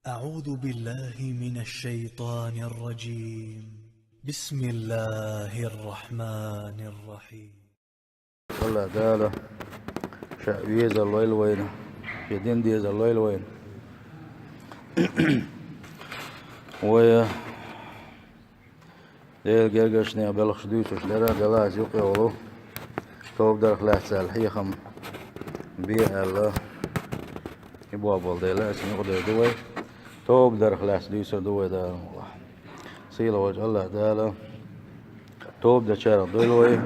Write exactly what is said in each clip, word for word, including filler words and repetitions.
أعوذ بالله من الشيطان الرجيم. بسم الله الرحمن الرحيم. АллахӀ Дала Ша везар лойла вайна, Шен дин дезар лойла вайна. Вай Делан гергарчех белхаш дуьйцуш дара, Дала аз юкъе волу, тоба дарх лаьцна аьлла хьехам бе аьлла, и бохбол дела, аса юкъадер ду вай. Тоба дарх лаьцна дуьйцур ду вай Дала мукъалахь. Сийлахьволчу АллахӀ Дала тоба дечарах дойла вай,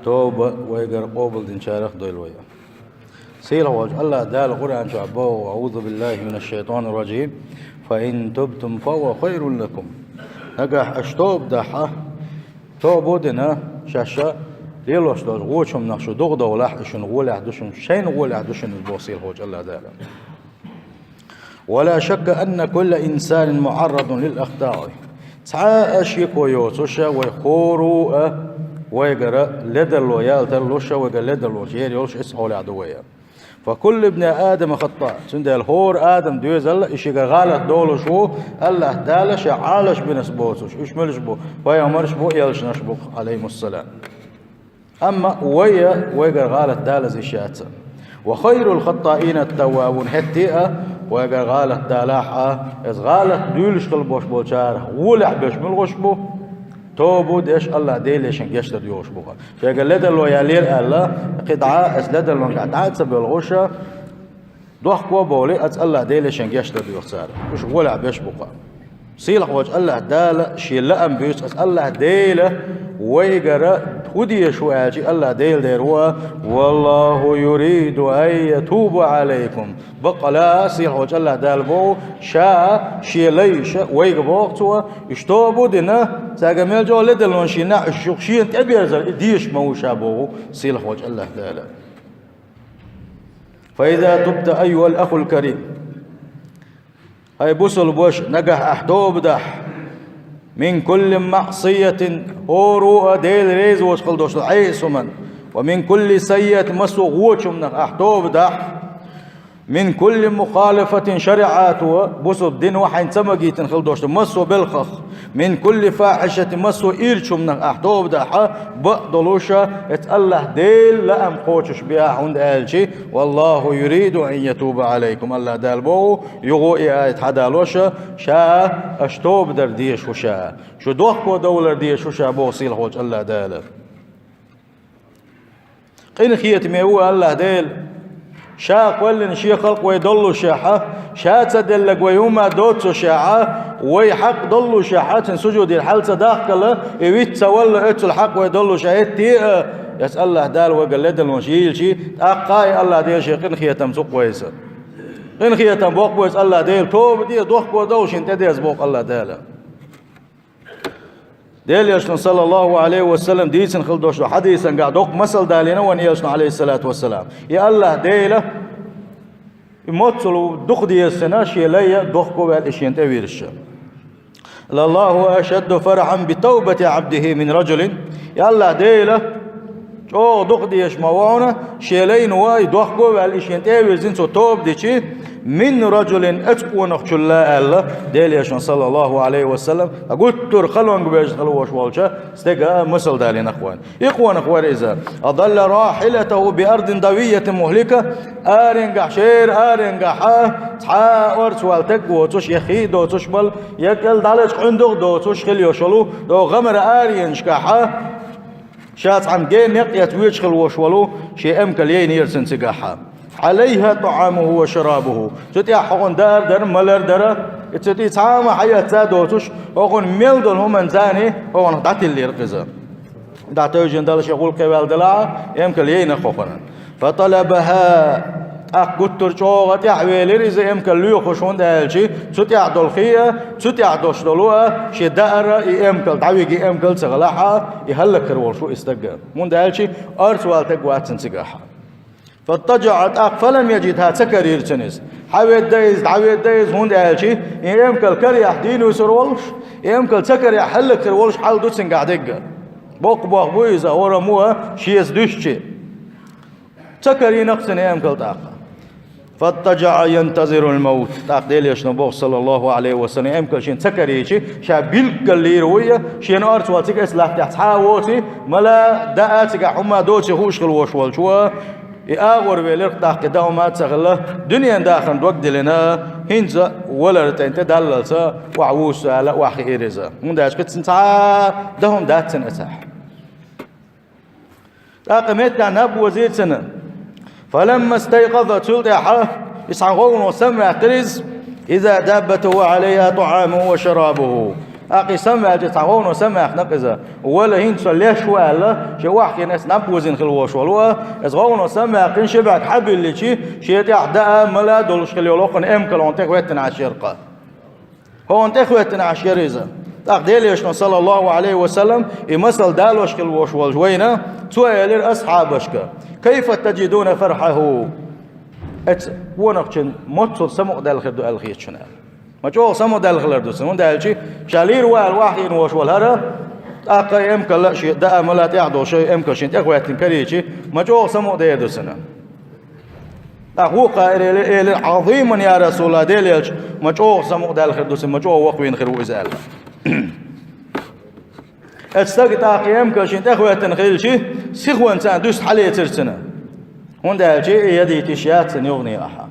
тоба вайгара къобалдинчарах дойла вай. Сийлахьволчу АллахӀ Дала Къуръан чохь боху: «أعوذ بالله من الشيطان الرجيم. فإن تبتم فهو خير لكم». Нагахь аша тоба дахь, тоба дина, шаьш лелош долчу гӀочу хӀуманах шу догӀу довлахь, и шуна гӀолехь ду шуна, шайна гӀолехь ду шуна иза боху сийлахьволчу АллахӀ Дала. «ولا شك أن كل إنسان معرض للأخطاء». Цхьа а шеко йоцуш, вай хӀора а вайгара ледарло ял тарлуш, вайгара ледарлонаш ер йолуш, иза хьолехь ду вай. «فكل ابن آدم خطاء». Цундела хӀора адам доьзал а и шегара гӀалат долуш ву, АллахӀ Дала Ша Ӏалаш бинарш боцуш. Уьш муьлш бу? Пайхамарш бу, элчанаш бу, Ӏалайхимуссалам. Амма вай а, вайгара гӀалат далаза йиш яц. «وخير الخطائين التوابون». ХӀетте а, вайгара гӀалат далахь а, иза гӀалат дуьйлуш хила бош болчарах гӀолехь берш муьлш бу? Тоба деш, АллахӀ Деле шен гечдар доьхуш бу-кх. Шайгара ледарло яьллера аьлла, кхин дӀа аса ледарлонга дӀа а ца боьлхуш, дохко а бовлий, аса АллахӀ Деле шен гечдар доьху цара. Уьш гӀолехь берш бу-кх. Сийлахьволчу АллахӀ Дала Шен лаам буьйцу, аса АллахӀ Дела вайгара хӀун дезаш ву аьлча, АллахӀ Дела дер ву: «والله يريد أن يتوب عليكم». Баккъала а, сийлахьволчу АллахӀ Дала боху, Ша Шен лайша вайга боху Цо, уьш тоба а дина, цаьрга мел чӀогӀа ледарлонаш йина, уьш юха Шена тӀеберзар и дезаш ма ву Ша боху, сийлахьволчу АллахӀ Дала. «فإذا تبت أيها الأخ الكريم». ХӀай бусалба ваша, нагахь ахь тоба дахь, «من كل معصية», хӀора а Дела реза воцуш хила долуш долу Ӏеса хӀуманна, «ومن كل سيئة», массо а гӀочу хӀуманах ахь тоба дахь, «من كل مخالفة شريعة», бусалба дино хьайна ца магийтина хила долуш долу массо а белхах, «من كل فاحشة», массо а ирчу хӀуманах ахь тоба дахь, бакъдолуш, эца АллахӀ Делан лаам кхочуш бехь, хӀунда аьлча, «والله يريد أن يتوب عليكم», АллахӀ Дала боху, юха и аят хьадалош, Ша аша тоба дар дезаш ву Ша, шу дохко довлар дезаш ву Ша боху сийлахьволчу АллахӀ Дала. Къинхетаме ву АллахӀ Дела. Ша кхоьллина Шен халкъ вай доллушехь, Ша ца делларг вай хӀумма доццушехь, вай хьакъ доллушехь, Цуьнан сужуде хьал ца дахкала, и виц ца валла оьццул хьакъ вай доллушехь, хӀетте а, эца АллахӀ Дала вайгара ледарлонаш йийлча, тӀаккха а и АллахӀ Дела Шен къинхетам цу кхойса. Къинхетам боккха бу эца АллахӀ Дела, тоба де, дохко довла шена тӀедерза боху АллахӀ Дала. Делан Элчано, саллаллаху Ӏалайхи ва саллам, дийцина хила долуш долу хьадисан гахь доккха масал далийна вайн Элчано, Ӏалайхиссалату вассалам. И АллахӀ Дела, и моццул дукха деза цуьнан Шен лай а дохко а ваьлла и Шена тӀевирзича. «لله أشد فرحا بتوبة عبده من رجل». И АллахӀ Дела, чӀогӀа дукха дезаш ма ву хьуна, Шен лайна вай дохко а ваьлла, и Шена тӀе а вирзина, цо тоба дичи, «من رجل», оцу къонахчул а аьлла, Делан Элчано, саллаллаху Ӏалайхи ва саллам, гуттар а халонга вежна хила волуш волчу стеган масал далийнарг вайн. И къонах вара иза: «أضل راحلته بأرض دوية مهلكة». Аренгахь, шера аренгахь, цхьа а орцавала таг а воцуш, я хи а доцуш бала, я кӀел дӀалечкъа къуьндух а доцуш хила йолуш волу, догӀу гӀамара аренашкахь, ша цхьана гена некъ эцна воьдуш хила волуш волу шен эмкал яйнера цуьнан цигахь. «عليها طعامه وشرابه». Цу тӀехь хӀокхуьнан даар дара, малар дара, и цу тӀе цхьа а хьаэцна а доцуш, хӀокхуьнан мел долу хӀуманна царна хӀокхунах дӀатиллира иза. ДӀатевжина Дала шен гӀуллакхе ваьлла делахь а, эмкал яйна хӀокхуьнан. «فطلبها». ТӀаккха гуттар а чӀогӀа тӀаьхьавелира иза эмкал лоьхуш, хӀунда аьлча цу тӀехь долу хи а, цу тӀехь долуш долу а, шен даар а, и эмкал, дӀавига и эмкал ца хилахь а, и хӀаллакьхир волуш ву и стаг. ХӀунда аьлча орцавала таг вац цуьнан цигахь. «فاضطجع», тӀаккха, «فلم يجدها», ца карийра цуьнан иза. Хьаведда иза, дӀаведда иза, хӀунда аьлча и эмкал карехь дийна вуьсур волуш, и эмкал ца карехь хӀаллакьхир волуш хьал ду цуьнгахь дегга. Боккха бохам бу иза, хӀораммо а шеца дуьстича. Ца карийна-кх цуьнан эмкал тӀаккха. فاضطجع ينتظر الموت. ТӀаккха Делан Элчано боху, саллаллаху Ӏалайхи ва саллам, эмкал шена ца карийча, ша билггал лийр ву и, шена орцахь цига эцна латтахь цхьа а воций, мала даа цигахь хӀумма доций хууш хила волуш волчо, и агӀор велира, тӀаккха и дан хӀума а ца хилла, дуьненан дахарна дог диллина, хӀинца валар тӀе тӀедаллалца, охьа вуссу аьлла, охьахиира иза. ХӀунда аьлча кхин цхьа а дан хӀума дац цуьнан эцахь. ТӀаккха меттехь наб возийра цунна. فلما استيقظ, цул тӀаьхьа и цхьана гӀовгӀано самаваьккхира иза, إذا دابته وعليها طعامه وشرابه. ТӀаккха и самаваьлча, цхьана гӀовгӀано самаваьккхина-кх иза. Вала, хӀинца со леш ву аьлла, шен охьахиъна эцна наб возийна хила волуш волу а, иза гӀовгӀано самаваьккхина, ши бӀаьрг хьабиллича, шен тӀехь даа, мала долуш хила йолу хӀокхуьнан эмкал хьуна тӀехӀоьттина Ӏаш яра-кх. Хьуна тӀехӀоьттина Ӏаш яра иза. ТӀаккха Делан Элчано, саллаллаху Ӏалайхи ва саллам, и масал далош хила волуш волчу вайна, цо элира асхьабашка: كيف تجدون فرحه؟ Эцу къонахчун моццул самукъадаьлла хир ду аьлла хета шуна аьлла. Ма чӀогӀа самукъадаьлла хилар ду цуьнан, хӀунда аьлча ша лийр ву аьлла охьахиъна волуш волу хӀара, тӀаккха и эмкал а шен даа, мала тӀехь долуш шен эмкал шена тӀехӀоьттина карийча, ма чӀогӀа самукъадер ду цуьнан. ТӀаккха вукхо элира, элира: عظيما يا رسول الله, Делан Элча, ма чӀогӀа самукъадаьлла хир ду цуьнан, ма чӀогӀа воккхавина хир ву иза аьлла. Оцу стага тӀаккха и эмкал шена тӀехӀоьттина хилча, сихонца дуьсу хьалецира цуьнан. ХӀунда аьлча и ядийта йиш яц цуьнан юханехьа.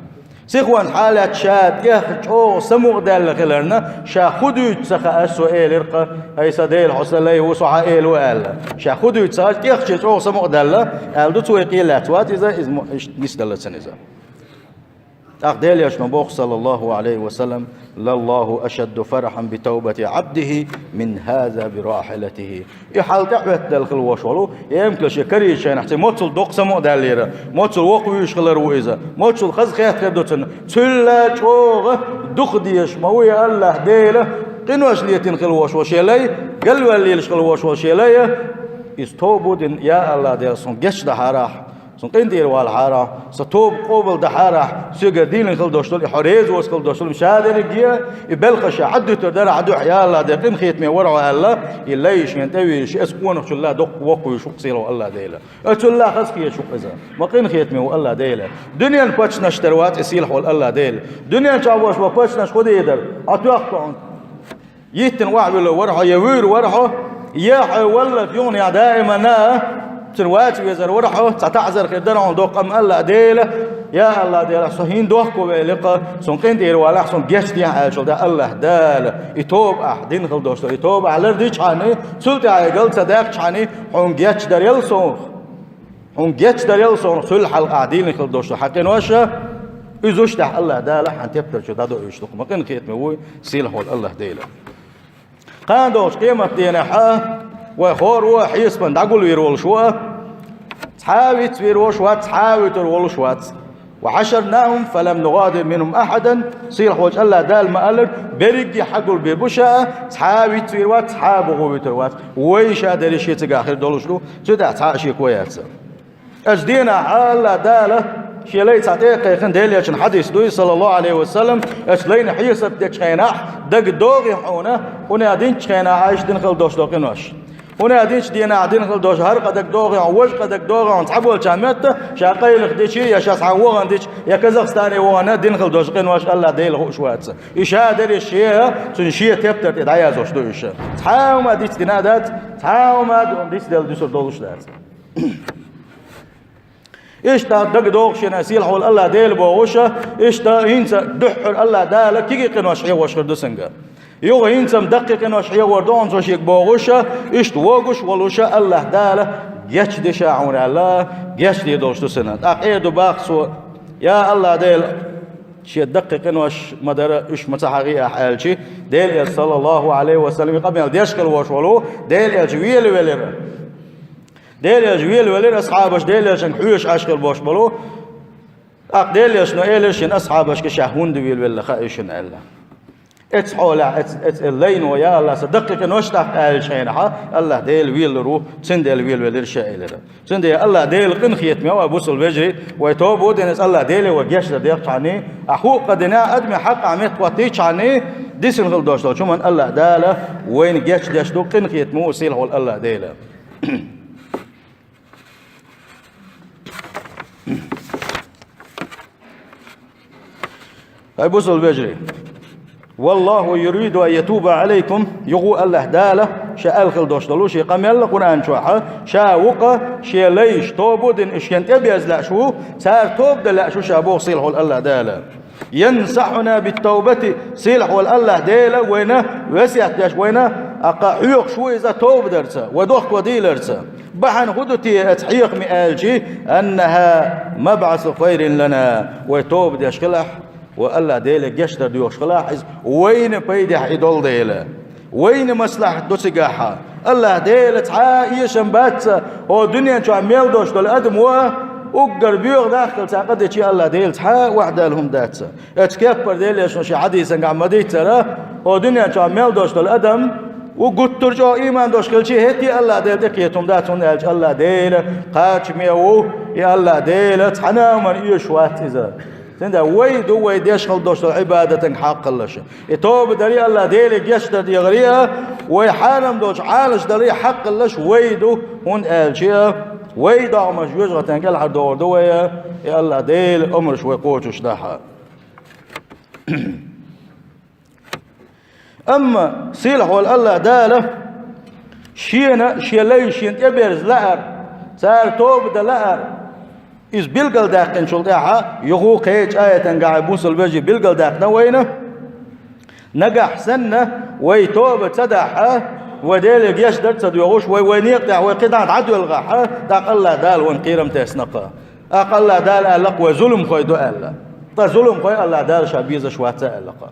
Сихонца хьалаьцча, ша тӀех чӀогӀа самукъадаьлла хиларна, ша хӀун дуьйцу ца хаьа, цо элира-кх: «ХӀай сан Дела, хьо сан лай ву, со хьан эла ву», – аьлла. Ша хӀун дуьйцу ца хаьа, тӀех чӀогӀа самукъадаьлла аьлла ду цо, и кхин лаьцна вац иза, иза мо-, иштта нисделла цуьнан иза. ТӀаккха Делан Элчано боху, саллаллаху Ӏалайхи ва саллам: لله أشد فرحا بتوبة عبده من هذا براحلته. И хьал тӀехӀоьттина хила волуш волу, и эмкал шен карийча хенахь, цуьнан моццул доккха самукъадаьллера, моццул воккхавуьйш хилар ву иза, моццул хазахетта хир ду цунна, цул а чӀогӀа дукха дезаш ма ву и АллахӀ Дела къинош летийна хила волуш волу шен лай, галваьлла лелаш хила волуш волу шен лай, иза тоба а дина: «Я АллахӀ Дела, суна гечдахьара ахь, суна къинтӀера валахьара ахь, сан тоба къобалдахьара ахь, соьгара дийна хила долуш долу и хьо реза воцург хила долуш долу ша дерриге, и белхаш ша хьадуьтур дара ахь дуьхьа, я АллахӀ Дела, къинхетаме вара хьо», – аьлла, и лай шена тӀе вийзаш, оцу къонахчул а доккха воккхавуьйш ву-кх сийлахь волу АллахӀ Дела. Оцул а хазахеташ ву-кх иза, ма къинхетаме ву АллахӀ Дела. Дуьненан паччанаш тера вац и сийлахь волу АллахӀ Дела. Дуьнен чохь болуш болу паччанаш хӀун дийр дара? Ӏа тоьхна хьуна. Йиттина охьавуьллур вара хьо, я вуьйр вара хьо, я хьо валлалц юханехьа даимана цуьнан ваца везар вара хьо, цхьа таӀзар хир дара хьуна доккха, амма АллахӀ Дела, я АллахӀ Дела, со хӀинца дохковелла-кх, суна къинтӀера валахь, суна гечдехьа аьллачул тӀаьхьа АллахӀ Дала и тоба ахь дина хила долуш долу, и тоба ахь лардичхьана, цул тӀаьхьа и гал ца даьккхичхьана, хьуна гечдарел суна. Хьуна гечдарел суна, цул хьалха ахь дийна хила долуш долу хьан къинош, уьш тӀехь АллахӀ Дала хьан тептар чу дӀадоуьйтуш ду-кх, ма къинхетаме ву сийлахь волу АллахӀ Дела. Кхана долчу къематдийнахь а вай хӀора а хьесапана дӀагулвийр волуш ву а, цхьа а вицвийр волуш вац, цхьа а вуьтур волуш вац. وحشرناهم فلم نغادر منهم أحدا. Сийлахь волчу АллахӀ Дала ма-аллара, берриге а хьагулбийр бу ша а, цхьа а вицвийр вац, цхьа а бухо вуьтур вац. Вай ша дерриш а цигахь хир долуш ду, цу тӀехь цхьа а шеко яц. Оцу дийнахь а АллахӀ Дала шен лай цхьа тӀе а кхайкхина, Делан Элчанан хьадис ду и, саллаллаху Ӏалайхи ва саллам, оцу лайна хьесап дечу хенахь дагадогӀий хьуна, хӀун а динчу хенахь Ӏайша дина хила долуш долу къинош. ХӀун а динчу дийнахь дина хила долуш, хӀара къа дагадогӀий хьуна, важа къа дагадогӀий хьуна, цхьаболчарна метта, ша къайлаха дичи, я ша цхьа вахана дичи, я Казахстане вахана дина хила долуш къинош АллахӀ Дела хууш вац. И ша дерриш а, цуьнан шен тептар тӀе дӀаяздеш ду уьш. Цхьа а хӀума дицдина а дац, цхьа а хӀума дицделла дуьсур долуш дац. Иштта дагадогӀу шена сийлахь волу АллахӀ Дела бохуш, иштта хӀинца дуьххьара АллахӀ Дала кегий къинош хьехош хир ду цуьнга. Юха хӀинца-м даккхий къинош хьехор ду хьуна цо шега бохуш, иштта вогуш а волуш АллахӀ Дала гечдеш а хьуна аьлла, гечдийр долуш ду цунна. ТӀаккха эр ду боху цо: «Я АллахӀ Дела, шен даккхий къинош ма дара, уьш ма ца хьахий ахь», – аьлча, Делан Элча, саллаллаху Ӏалайхи ва саллам, и къамел деш хила волуш волу Делан Элча велавелира. Делан Элча велавелира, асхьабаш Делан Элчанга хьоьжуш Ӏаш хила болуш болу. ТӀаккха Делан Элчано элира шен асхьабашка, ша хӀунда велавелла хаьий шуна аьлла. Эцу хьолехь, эцу, эцу лайно: «Я АллахӀ, сан даккхий къинош даккха», – аьллачу хенахь, АллахӀ Дела велалур ву, цундела велавелира ша элира. Цундела АллахӀ Дела къинхетаме ву, вай бусалба вежарий, вай тоба а дина, АллахӀ Деле вай гечдар дехчхьана, ахь хӀуъа къа дина, адамийн хьакъехь меттахӀоттийчхьана, дисина хила долуш долчу хӀуманна АллахӀ Дала вайна гечдеш ду, къинхетаме ву сийлахь волу АллахӀ Дела. Ай бусул вежарий. «Валлаху юриду ан ятуба алайкум», юха АллахӀ Дала, ша аьлла хила долуш долу шен къамел Къуръан чохь, ша ву-кх шен лайш тоба дина, уьш шена тӀеберза лаьаш ву, цара тоба дан лаьаш ву ша боху сийлахь волу АллахӀ Дала. «Янсахьуна бит-тавбати», сийлахь волу АллахӀ Дела вайна весет деш, вайна аккха хьоьхуш ву иза тоба дарца, вай дохко дийларца. Бахьана хӀун ду те оцу хьехаман аьлча, «аннахьа мабӀасу хайрин лана», вай тоба деш хилахь, ва АллахӀ Деле гечдар доьхуш хилахь иза, вайна пайдехь и долу дела. Вайна маслахьат ду цигахь. АллахӀ Дела цхьа а эшам бац, хӀокху дуьнен чохь мел долуш долу адамо уггар боьха нах хилла цхьа къа дечи АллахӀ Дела цхьа а охьадала хӀума дац. Оцу кеппара Делан Элчано шен хьадисангахь ма-дийццара, хӀокху дуьнен чохь мел долуш долу адам ву гуттар а чӀогӀа ийман долуш хилчи, хӀетте а АллахӀ Дела тӀекхета хӀума дац, хӀунда аьлча АллахӀ Дела кхачаме ву, и АллахӀ Дела цхьана а хӀуманна оьшуш вац иза. Цундела вай ду, вай деш хила долуш долу Ӏибадатан хьакхаллаш. И тоба даре а, АллахӀ Деле гечдар дехаре а, вай хьарам долчу Ӏалашдаларе а хьакхаллаш вай ду, хӀунда аьлча вай догӀмаш жоьжахатин кӀелхьардохур ду вай, и АллахӀ Делан омраш вай кхочушдахь. Амма сийлахь волу АллахӀ Дала шена, шен лайш шена тӀеберза лаар, цара тоба дан лаар, иза билгалдаьккхинчул тӀаьхьа, юха кхечу аятангахь бусул вежарий билгалдаьккхина вайна, нагахь санна вай тоба ца дахь, вай Деле гечдар а ца доьхуш, вай, вай некъа тӀехь вай кхидӀа дӀадоьлхахь, тӀаккха АллахӀ Дала вайн кхерам тесна-кх. ТӀаккха АллахӀ Дала аьлла-кх, вай зуламхой ду аьлла. Ткъа зуламхой АллахӀ Дала ша безаш вац аьлла-кх.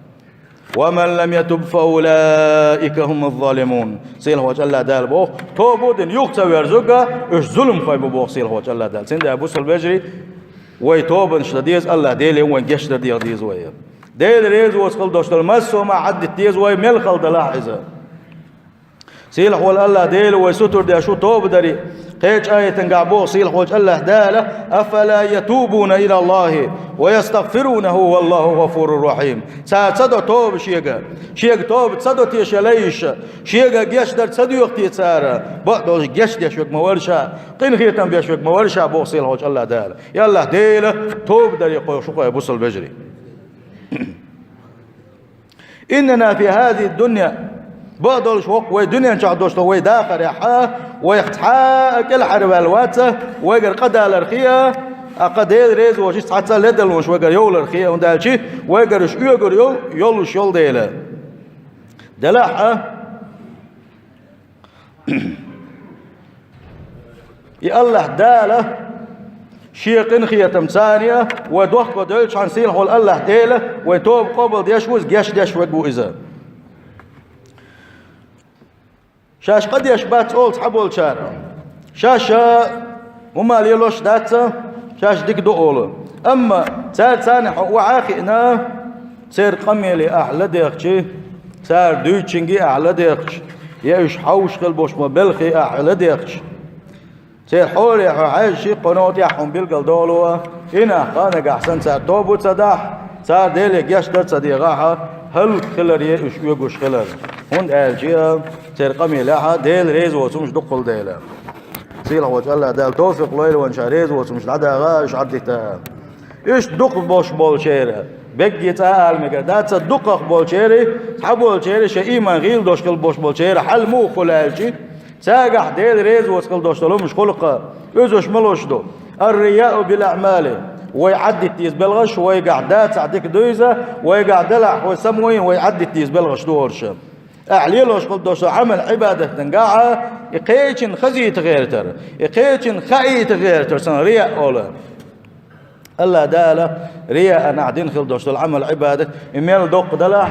«Ва ман лам ятуб, фа улаика хӀумуз залимун». Сийлахьчу АллахӀ Дала боху, тоба а дина юха ца верзарг, уьш зуламхой бу боху сийлахьчу АллахӀ Дала. Цундела бусул вежарий, вай тобанаш дан деза, АллахӀ Деле вайн гечдар дехар деза вай. Дела реза воцу хила долуш долу массо а хӀума Ӏаддита деза вай, мел хала далахь иза. Сийлахь волу АллахӀ Дела вай сутар деш ву тоба даре. Кхечу аятангахь боху сийлахьчу АллахӀ Дала: «Афала ятубуна илаллахи ва ястагфирунаху валлаху гъафурур рахим». Цара ца до тоба шега? Шега тоба ца до те шен лайша? Шега гечдар ца доьху те цара? Бакъдолуш гечдеш верг ма вара ша, къинхетам беш верг ма вара ша боху сийлахьчу АллахӀ Дала. Я АллахӀ Дела, тоба даре кхойкхуш ву-кх вай бусул вежарий. «Иннана фи хазихи дунья», бакъдолуш воккха вай дуьнен чохь долуш долу вай дахарехь, вайх цхьа а кӀелхьарваьлла вац, вайгара къа далархе а, тӀаккха Дела реза воцуш цхьацца ледарлонаш вайгара йовлархе а, хӀунда аьлча вайгара уьш оьгур йо-, йолуш йолу дела. Делахь а, и АллахӀ Дала шен къинхетам царна а, вай дохко девлчхьана сийлахь волу АллахӀ Дела вайн тоба къобалдеш ву иза, гечдеш верг ву иза. Шаьш къа деш бац олу цхьаболчара. Шаьш а хӀума лелош дац, шаьш дика ду олу. Амма цара царна хьо охьа а хиъна, церан къамеле ахь ладегӀча, цара дуьйцучуьнге ахь ладегӀча, я уьш хьовсуш хила болуш ма белхе ахь ладегӀча, церан хьоле хьо хьаьжча, кхуьнан тӀехь хьуна билгал долу, и нах а нагахь санна цара тоба ца дахь, цара Деле гечдар ца дехахь, хӀаллакьхиларе уьш оьгуш хилар. ХӀунда аьлча церан къамелехь Дела реза воцу хӀумнаш дукха хуьлу дела. Сийлахь волчу АллахӀ Дала товфикъ лойла вайна ша реза воцу хӀумнаш дӀадагӀа, уьш Ӏаддита. Иштта дукха болуш болчеран, бегге цкъа а ала мегар дац, дукхах болчеран, цхьаболчеран шайн ийман гӀийла долуш хила болуш болчеран хьал муха хуьлу аьлча, цигахь Дела реза воцу хила долуш долу хӀумнаш хуьлу-кх, уьш ма луш ду. Ар-рияу бил-аъмали, вай Ӏаддита деза белхаш, вайгахь дацахь дика дуьйза, вайгахь делахь вай самойн, вай Ӏаддита деза белхаш ду хӀорш. Ахь лелош хила долуш долу Ӏамал-Ӏибадатангахь и кхечунна хазийта гӀертар, и кхечунна хаийта гӀертар санна рияъ олу. АллахӀ Дала рияъ ахь дина хила долуш долу Ӏамал-Ӏибадат, и мел доккха далахь,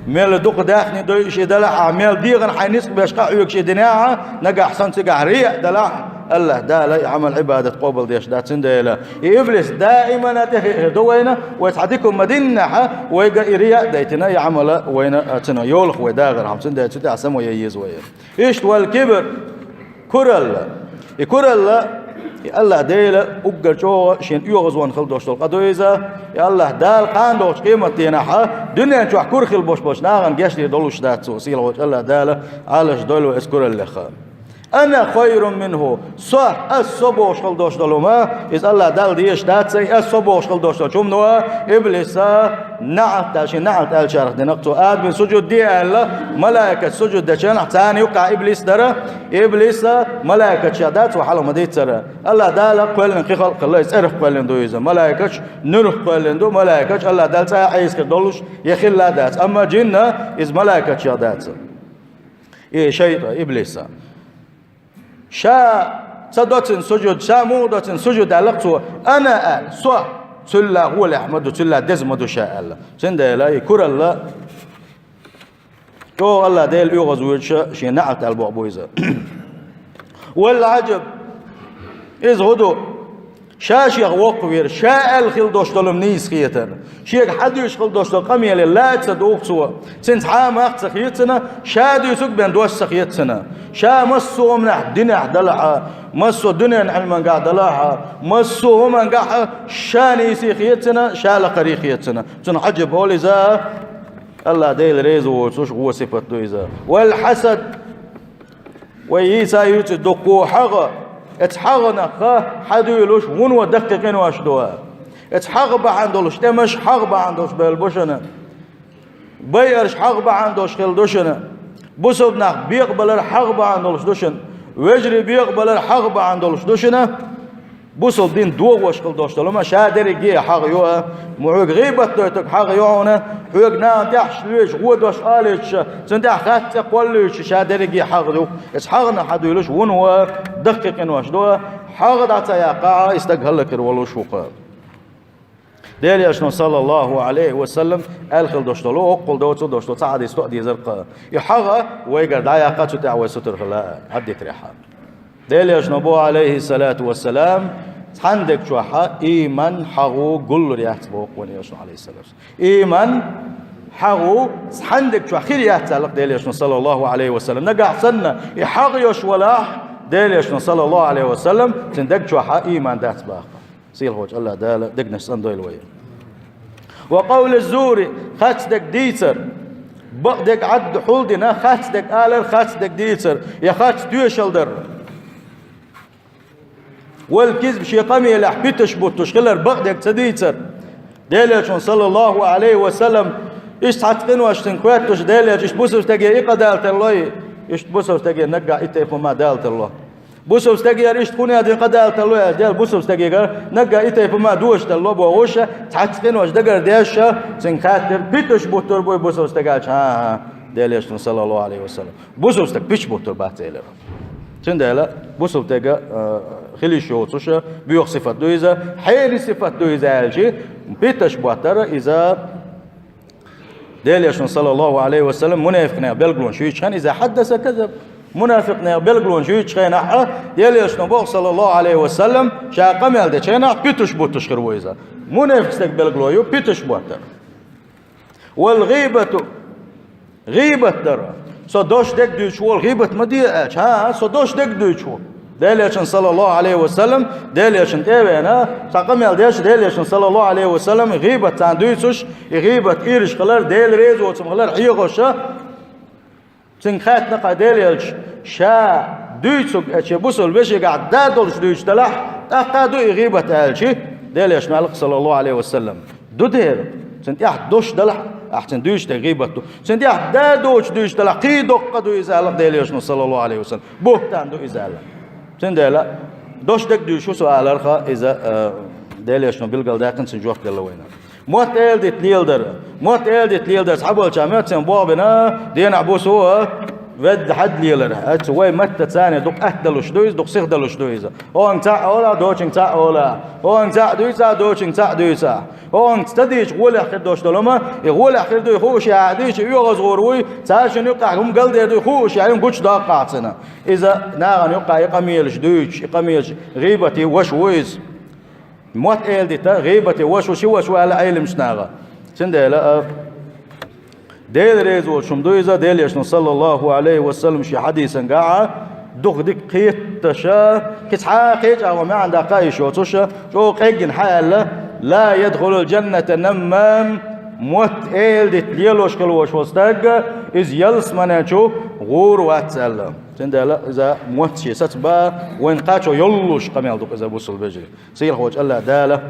мел дукха даьхни дойуш и далахь, ахь мел дегӀана хьайн ницкъ беш къахьоьгуш и динехь, нагахь санна цигахь рияъ далахь, АллахӀ Дала и Ӏамал-Ӏибадат къобалдеш дац, цундела и иблис даимана тӀехиъ хир ду вайна, вай цхьа дика хӀума динехь, вайга и рияъ а дайтина, и Ӏамал а вайна а ца йолуш вай дагӀархьама, цундела цу тӀехь самаян еза вай. Иштта вал-кибр, куралла. И куралла, и АллахӀ Дела уггар чӀогӀа шена оьгӀазвахна хила долуш долу къа ду иза, и АллахӀ Дала кхана догӀучу къематдийнахь дуьнен чохь кура хила болуш болчу нахана гечдийр долуш дац цо, сийлахь волчу АллахӀ Дала Ӏалашдойла вай оцу кураллех. «Ана хайрун минху». Со, ас со бохуш хила долуш долу хӀума, иза АллахӀ Далла дезаш дац, ас со бохуш хила долуш долчу хӀумано иблиса наӀалт аьлла, шен наӀалт аьллачарах динарг цо. Адамна сужуд де аьлла, малайкаша сужуд дечу хенахь, царна юккъехь иблис дара, иблиса малайкашех дац, вай хьалха ма-дийццара. АллахӀ Дала кхоьллина кхин халкъ хилла, иза цӀерах кхоьллина ду иза. Малайкаш нуьрах кхоьллина ду, малайкаш АллахӀ Дала цкъа а Ӏеса хир долуш, я хилла а дац. Амма жинна иза малайкашех дац. И шайтӀа, иблиса. Ша ца до цуьнан сужуд, ша муха до цуьнан сужуд аьлла цо, ана аьлла, со, цуьнан гӀолехь ма ду, цуьнан деза ма ду ша аьлла. Цундела и куралла чӀогӀа АллахӀ Дела оьгӀазвоьдуш шен наӀалт аьлла боху бу иза. Валла Ӏаджаб, иза хӀун ду? Ша шех воккхавера, ша аьлла хила долуш долу нийса хетара. Шега хьан дуьйцуш хила долуш долу къамеле ла ца дугӀу цо. Цуьнца хьан мах ца хецна, ша дуьйцург бен дош ца хецна. Ша массо а хӀуманехь динехь далахьа, массо а дуьненан Ӏилмангахь далахьа, массо а хӀумангахь ша нийса хецна, ша лакхара хецна. Цунах Ӏаджаб олу иза, АллахӀ Дела реза воцуш, вон сифат ду иза. Вал хьасад. Вай йийца юьйцу дуккхо хьагӀ, эцу хьагӀанах хьан дуьйлуш вуно даккхий къинош ду. Эцу хьагӀ бахьана долуш тӀемаш хьагӀ бахьана долуш бевлла бу шуна. Байарш хьагӀ бахьана долуш хилла ду шуна. Бусалба нах бекъабалар хьагӀ бахьана долуш ду шуна. Вежарий бекъабалар хьагӀ бахьана долуш ду шуна. Бусалба дин дохош хила долуш долу хӀума ша дерриге а хьагӀ ю, ма хьоьга гӀийбат дойтург хьагӀ ю хьуна, хьоьга нахана тӀехь лоьцуш, гӀо дош алийтуш, цунна тӀехь хатта цӀе кхоллуьйтуш ша дерриге а хьагӀ ю. Эцу хьагӀанах хьан дуьйлуш вуно даккхий къинош ду, хьагӀ дӀа ца яьккхахь, и стаг хӀаллакьхир волуш ву-кх. Делан Элчано, саллаллаху Ӏалайхи ва саллам, аьлла хила долуш долу, оккхул доцу долуш долу цхьа хьадис тоъ дезар-кх. И хьагӀ вайгара дӀаяккха, цу тӀехь вай сутара хила, хьаддитарехь. Делан Элчано боху, Ӏалайхиссалату вассалам, цхьана дегчохь ийман хьагӀ гуллур яц боху вайн Элчано, Ӏалайхиссалам. Ийман хьагӀ цхьана дегчохь хир яц аьлла-кх Делан Элчано, саллаллаху Ӏалайхи ва саллам. Нагахь санна и хьагӀ йолуш валахь, Делан Элчано, саллаллаху Ӏалайхи ва саллам, цуьнан дегчохь ийман дац боху. Сийлахьчу АллахӀ Дала дегнаш цӀандойла вай. Ва къавли зури, харц дерг дийцар. Бакъдерг Ӏад хьулдина, харц дерг алар, харц дерг дийцар, я харц тоьшалла дар. Вал кизб, шен къамелехь питанаш буттуш хилар, бакъдерг ца дийцар. Делан Элчано, саллаллаху Ӏалайхи ва саллам, иштта цхьацца къиношца хоьттуш Делан Элчано, иштта бусалба стаге и къа дала тарлой, иштта бусалба стаге наггахь и тайпа хӀума дала тарло. Бусалба стагера иштта хӀун а дина къа дала тарло аьлча, Дела бусалба стагегара наггахь и тайпа хӀума доша тарло бохуш, цхьацца къинош дагардеш, цуьнга хаьттира, питанаш буттур буй бусалба стаг аьлча, хӀан-хӀа, Делан Элчано, саллаллаху Ӏалайхи ва саллам. Бусалба стаг питанаш буттур бац элира. Цундела бусалба стага, а, хила йиш йоцуш, боьха сифат ду иза, хьеран сифат ду иза аьлча, питанаш боттар иза. Делан Элчано, саллаллаху Ӏалайхи ва саллам, мунафикънех билгалонаш юьйцучу хенахь, иза хьаддаса казаб. Мунафикънех билгалонаш юьйцучу хенахь, Делан Элчано боху, саллаллаху Ӏалайхи ва саллам, ша къамел дечу хенахь питанаш буттуш хир ву иза. Мунафикъ стаг билгало ю питанаш боттар. Вал гӀийбату, гӀийбат дар. Со дош дерг дуьйцуш волу гӀийбат ма де аьлча, хӀан, со дош дерг дуьйцуш ву. Делан Элчано, саллаллаху Ӏалайхи ва саллам, Делан Элчанна тӀе а веана, цхьа къамел деш, Делан Элчано, саллаллаху Ӏалайхи ва саллам, гӀийбат царна дуьйцуш, и гӀийбат ийраш хилар, Дела реза воцург хилар хьехош, цуьнга хаьттина кхин Делан Элчано, ша дуьйцург, э, шен бусалба вешегахь да долуш дуьйцуш делахь, тӀаккха а ду и гӀийбат аьлча, Делан Элчано аьлла-кх, саллаллаху Ӏалайхи ва саллам, ду дера, цуьнан тӀехь дош делахь, ахь цуьнан дуьйцуш дерг гӀийбат ду. Цуьнан тӀехь да доцуш дуьйцуш делахь, кхин доккха ду иза аьлла-кх Делан Элчано, саллаллаху Ӏалайхи ва саллам. Бухтан ду иза аьлла. Цундела, дош дерг дуьйцуш ву со аларх, иза, э, Делан Элчано билгалдаьккхина, цуьнан жоп делла вайна. Мотт эладита леладар. Мотт эладита леладар. Цхьаболчара моьтту цхьана боху бина, денахь буса а, ведда хьадда лелар. Оцу вай маттаца дукха атта далуш ду иза, дукха сиха далуш ду иза. ХӀокхуьнга цхьаъ олахь, дочуьнга цхьаъ олахь. ХӀокхуьнга цхьаъ дуьйцахь, дочуьнга цхьаъ дуьйцахь. ХӀокхуьнга ца дийча гӀолехь хир долуш долу хӀума, и гӀолехь хир дуй хууш яхьа дийча, оьгӀазвур вуй, цара шуна юккъехь хӀума галдер дуй хууш яхьа, юн гучудоккхахь цуьнан. Иза нахана юккъехь и къамелаш дуьйцуш, и къамелаш гӀийбате ваша ву иза. Мотт эладита, гӀийбате ваша ву, ши ваша ву аьлла Ӏеламчу наха. Цундела, а, Дела реза волчу хӀума ду иза, Делан Элчано, саллаллаху Ӏалайхи ва саллам, шен хьадисангахь, дукха дика кхеташ, кхин цхьа а кхечӀагӀо маьӀна даккха йиш йоцуш, чӀогӀа къеггина хьааьлла: «Ла ядхулул джанната наммам», мотт эладита лелош хила волуш волу стаг, иза ялсамани чу гӀур вац аьлла. Цундела иза мотт шен сацабар, вайна кхачо йолуш къамел ду-кх иза, бусалба вежарий. Сийлахьчу АллахӀ Дала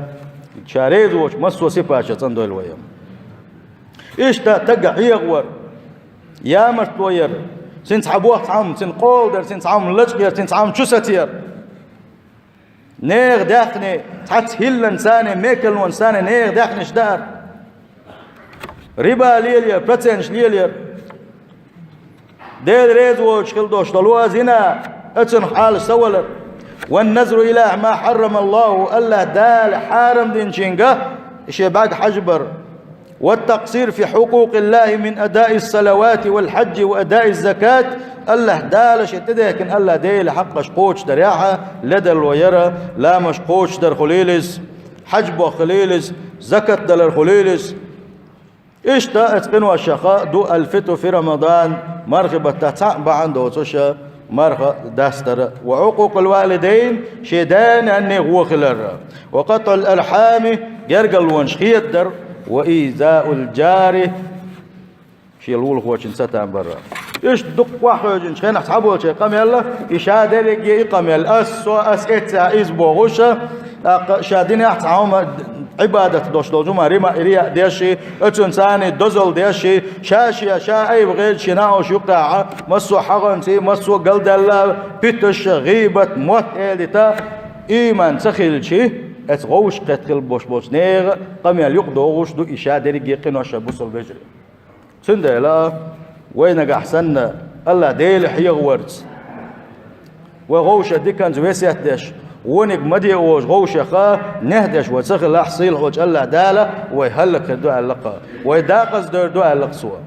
Ша реза воцчу массо а сипаташца цӀандойла вай. Иштта стага хьехавар, ямартло яр, цуьнан цхьа боху цхьамма, цуьнан къола дар, цуьнан цхьамма лачкъа яр, цуьнан цхьамма чу сацаяр. Нехан даьхни, цхьацца хӀилланца а, мекалонца а нехан даьхнаш даар. Риба лелаяр, проценташ лелаяр. Дела реза воцуш хила долуш долу а зина, оцунах Ӏалаш ца валар. والنظر إلى ما حرم الله, АллахӀ Дала хьарам динчуьнга шен бӀаьрг хьажбар. والتقصير في حقوق الله من أداء الصلوات والحج وأداء الزكاة, АллахӀ Дала шен тӀедехкина АллахӀ Делан хьакъаш кхочушдарехь, ледарло яр, ламаш кхочушдар хуьлийла иза, хьаьж боху хуьлийла иза, закат далар хуьлийла иза. Иштта оцу къиношах ду الفطر في رمضان, мархи баттахь цхьаъ бахьана доцуш марха дастар, وعقوق الوالدين, шен да-нанна гӀо хилар, وقطع الأرحام, гергарлонаш хедар, وإيذاء الجار, шен лулахочун ца там бар. Иштта дукха охьахевшинчу хенахь цхьаболчеран къамел, и ша дерриге и къамел, ас со, ас эццехь иза бохуш, тӀаккха ша динехь цхьа хӀума, Ӏибадат долуш долчу хӀуманна рима, рияъ деш, оцунна царний дозалла деш, ша шен, ша айба хезча шен накъош юккъехь, массо а хьагӀанций, массо а галдаьлла, питанаш, гӀийбат, мотт эладита, ийман ца хилча, оцу гӀовшах кхетта хила болуш болчу нехан къамел юкъадогӀуш ду и ша дерриге къинош, бусалба вежарий. Цундела вай нагахь санна АллахӀ Дела хьехаварца, вай гӀовша диканца весет деш, вониг ма де олуш гӀовшах нехь деш вай ца хилахь, сийлахьчу АллахӀ Дала вай хӀаллакьхир ду аьлла-кх, вай декъаза дер ду аьлла-кх Цо.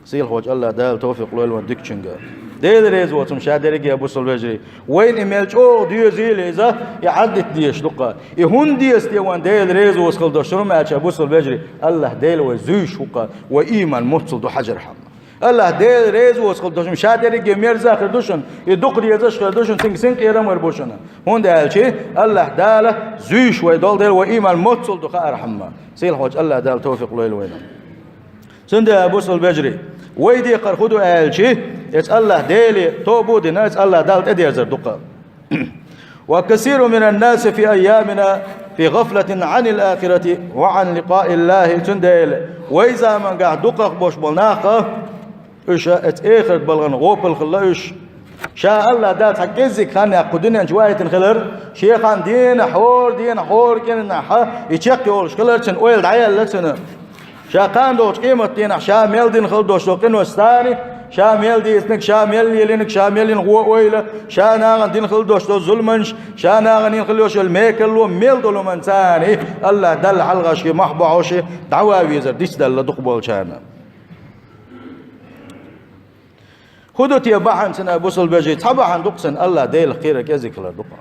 Сийлахьчу АллахӀ Дала тавфикъ лойла вайна дикачуьнга. Дела реза воцу хӀума ша дерриге, бусалба вежарий. Вайна и мел чӀогӀа доьзийла иза, и Ӏаддита дезаш ду-кх. И хӀунда деза те вайна Дела реза воцу хила долуш хӀума аьлча, бусалба вежарий, АллахӀ Дела вай зуьйш ву-кх, вай ийман моццул ду хьажархьама. АллахӀ Дела реза воцу хила долуш хӀума ша дерриге мерза хир ду шуна, и дукха дезаш хир ду шуна, цуьнга синкъерам хир бу шуна. ХӀунда аьлча АллахӀ Дала зуьйш вай долу дела, вай ийман моццул ду хаархьама. Сийлахьчу АллахӀ Дала тавфикъ лойла вайна. Цундела, бусалба вежарий, вай декхар хӀун ду аьлча, оцу АллахӀ Деле тоба а дина, оцу АллахӀ Далла тӀедерзар ду-кх. وكثير من الناس في أيامنا في غفلة عن الآخرة وعن لقاء الله. Цундела вай заманахь дукхах болуш болу нах, уьш оцу эхарт балхана гӀопал хилла уьш. Ша АллахӀ Дала цхьа кӀеззиг хан яккха кху дуьнен чу ваийтина хилар, шен хан дийнахь, хӀора дийнахь, хӀора кӀирнахь и чекхйолуш хилар, цуьнан ойла дӀаяьлла цуьнан. Ша кхана долчу къематдийнахь ша мел дина хила долуш долу къинош царна, ша мел дийцинарг, ша мел лелийнарг, ша мел йина гӀо-ойла, ша нахана дина хила долуш долу зуламаш, ша нахана йина хила йолуш йолу мекарло, мел долу хӀуманна царна АллахӀ Далла хьалхашка мохь бохьуш, дӀаван везар дицдаьлла дукхахболчарна. ХӀун ду те бахьана цуьнан, бусалба вежарий? Цхьа бахьана ду-кх цуьнан, АллахӀ Делах кхерар кӀезиг хилар ду-кх.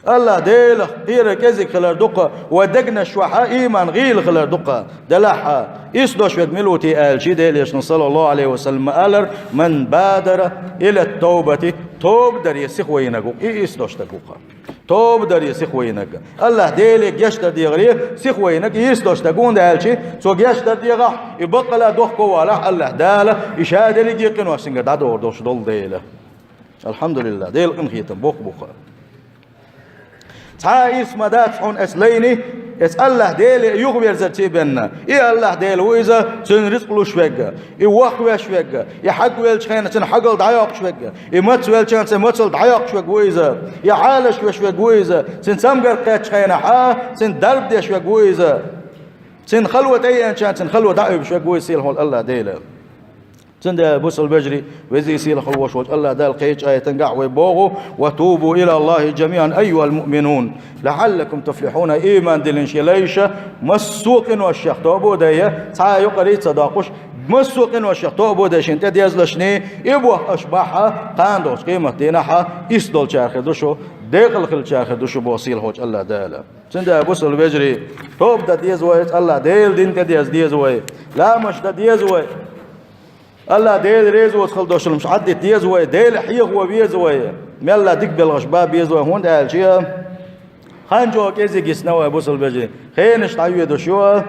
АллахӀ Делах кхерар кӀезиг хилар ду-кх, вайн дегнаш чохь ийман гӀийла хилар ду-кх. Делахь а, исс дош верг мила ву те аьлча, Делан Элчано, саллаллаху Ӏалайхи ва саллам, ма аллара: «Ман бадара илат-тавбати», тоба даре сиха вайнарг ву-кх, и исс дош стаг ву-кх. Тоба даре сиха вайнарг. АллахӀ Деле гечдар дехаре сиха вайнарг и исс дош стаг ву, хӀунда аьлча цо гечдар дехахь, и баккъала дохко валахь, АллахӀ Дала и ша дерриге къинош цуьнгара дӀадохур долуш долу дела. АлхьамдулиллахӀ, Делан къинхетам боккха бу-кх. Цхьа а ирс ма дац хьуна оцу лайне, оцу АллахӀ Деле юхаверзарца бен. И АллахӀ Дела ву иза, цуьнан рицкъ луш верг, и воккхавеш верг, и хьагвеллачу хенахь цуьнан хьогалла дӀайоккхуш верг, и мацвеллачу хенахь цуьнан мацалла дӀайоккхуш верг ву иза, и Ӏалашвеш верг ву иза, цуьнан цамгар кхеттачу хенахь а цуьнан дарба деш верг ву иза, цуьнан хало тӀееанчу хенахь цуьнан хало дӀаоьбуш верг ву иза, сийлахь волу АллахӀ Дела. Цундела, бусалба вежарий, везий сийлахь волуш волчу АллахӀ Дала кхечу аятангахь вай боху: «Ва тубу илаллахӀи жамиӀан айюхӀал муъминун, лаӀаллакум туфлихьун», ийман диллинчу лайша, массо а къиношех тоба а дайа, цхьа а юкъарий а ца доккхуш, массо а къиношех тоба а дайа шена тӀедезлашний, и боху аша бахьа, кхана долчу къематдийнахьа исс долчара хир ду шу, декъала хиллачара хир ду шу боху сийлахь волчу АллахӀ Дала. Цундела, бусалба вежарий, тоба дан деза вай, АллахӀ Делан дин тӀедеза деза вай, ламаш дан деза вай. АллахӀ Дела реза воцу хала долуш хӀумнаш Ӏаддита деза вай, Дела хьехо веза вай, мелла дика белхаш бан беза вай, хӀунда аьлча хан чӀогӀа кӀезиг йисна вай, бусалба вежарий. Хенаш дӀайоьдуш ю,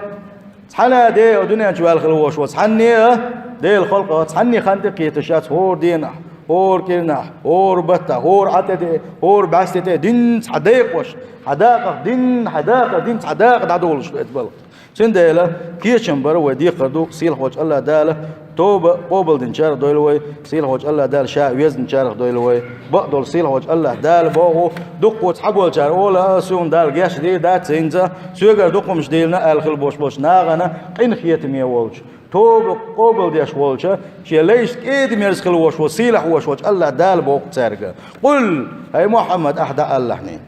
цхьана а де а дуьнен чу ваьлла хила волуш ву, цхьанне а Делан халкъах цхьанне хан тӀе кхеташ яц хӀора дийнахь. ХӀора кӀирнахь, хӀора баттахь, хӀора Ӏа тӀе деа, хӀора бӀаьсте тӀе динца хьан декъош, хьан дакъах дин, хьан дакъах динца хьан дакъа дӀадолуш ду эца балха. Цундела кечам бар вай декхар ду, сийлахьволчу АллахӀ Дала тоба къобалдинчарах дойла вай, сийлахьволчу АллахӀ Дала Ша везначарах дойла вай. Бакъдолу сийлахьволчу АллахӀ Дала боху, дуккха цхьаболчара олу, а, суна Дала гечдийр дац хӀинца, соьгара дукха хӀумнаш дийна аьлла хила болуш болчу нахана къинхетаме волчу, тоба къобалдеш волчу, шен лайшца кӀеда-мерза хила волуш волчу, сийлахь волуш волчу АллахӀ Дала боху цаьрга: «Къул», хӀай Мухьаммад, ахьа дӀаалалахьний: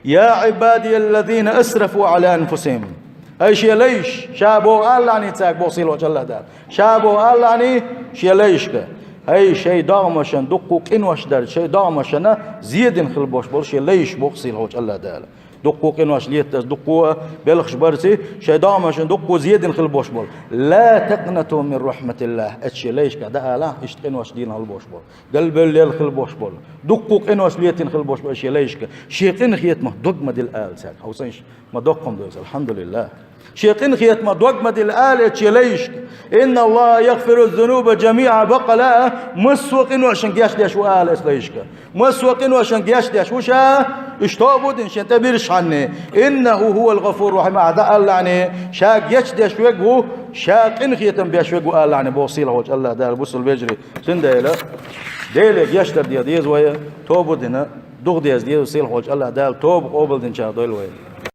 «Я Ӏибадияллазина асрафу Ӏала анфусихим». Ай шен лайш, Ша боху алалахьний цаьрга, боху сийлахьволчу АллахӀ Дала. Ша боху алалахьний шен лайшка. ХӀай шайн догӀмашна дуккха къинош дарца, шайн догӀмашна зен дина хила болуш болу шен лайш, боху сийлахьволчу АллахӀ Дала. Дуккха къинош летта, дуккха белхаш барца, шайн догӀмашна дуккха зен дина хила болуш болу. «Ла такънату мин рахьматиллахь». Эцу шен лайшка дӀаалахь, иштта къинош дина хила болуш болу, галбевлла хила болуш болу, дуккха къинош летийна хила болуш болу шен лайшка. Шен къинхетамах дог ма дила ала цаьрга. Хьовсийша, ма доккха хӀума ду иза, алхьамдулиллахӀ. Шен къинхетамах дог ма дила ала эцу шен лайшка. «Инна Аллаха ягъфиру зунуба жамиӀа», баккъала а, массо а къиношна гечдеш ву ала эцу лайшка. Массо а къиношна гечдеш ву Ша, уьш тоба дина шен тӀе бирзичхьана. «Иннаху хӀувал гъафуру рахьим», ахьа дӀаалалахьний, Ша гечдеш верг ву, Ша къинхетам беш верг ву алалахьний, боху сийлахьволчу АллахӀ Дала, бусалба вежарий. Цундела Деле гечдар де деза вай, тоба дина, дукха деза деза, сийлахьволчу АллахӀ Дала тоба къобалдинчарах дойла вай.